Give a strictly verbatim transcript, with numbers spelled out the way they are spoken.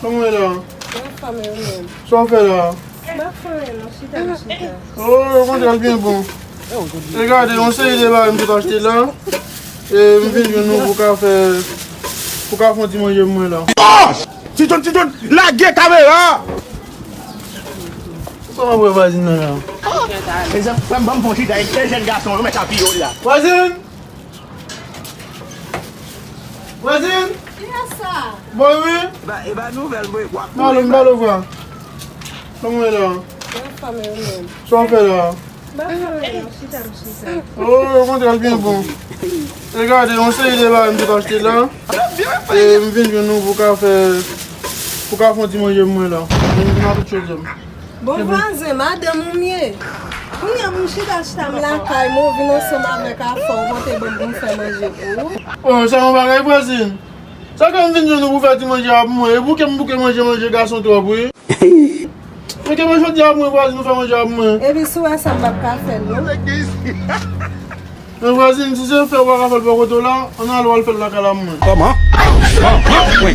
Kòman w ye la? M anfòm, e ou menm? Sa w fè la? M pa fè anyen non, chita m chita. Oh, okontrè, l byen bon. E gade, yon seri de bagay m sot achte la. E m vin jwenn nou pou ka fè, pou ka fè yon ti manje pou mwen la. Bòs! Ti John, Ti John, lage kamera! Sa w ap wè vwazin nan la? Mezanmi, frè m, ban m fon chita, e jèn gason yo mèt ap piye w la. Vwazin! Vwazin! Kiyès sa? Bon, wi. E pa, e pa nouvèl, bro. W ap... Alo, m pale w, frè. Kòman w ye la? M anfòm, e ou menm? Sa w fè la? M pa fè anyen non, chita m chita. Oh, okontrè, l byen bon. E gade, yon seri de bagay m sot achte la. E m vin jwenn nou pou ka fè, pou ka fè yon ti manje pou mwen la. Vin, vin ak tout chodyè m. Bon, vwazen, madanm ou m ye. Kounye a pou m chita chita m lakay mwen, ou vin ansanm avèk afè w, ou pote ban m pou m fè manje pou ou. Oh, sa yon bagay, vwazin. Sa k fè m vin jwenn ou pou fè ti manje a pou mwen? E bouke m bouke manje, manje gason twòp, wi. Bouke manje jodi a pou mwen, vwazin, ou fè manje a pou mwen. Epi si w wè sa, m p ap ka fè l non. Men vwazin, si se fè ou pa ka fè l bò kote w la, ann ale w al fè l lakay la pou mwen. Kòman? Kòman? Wi.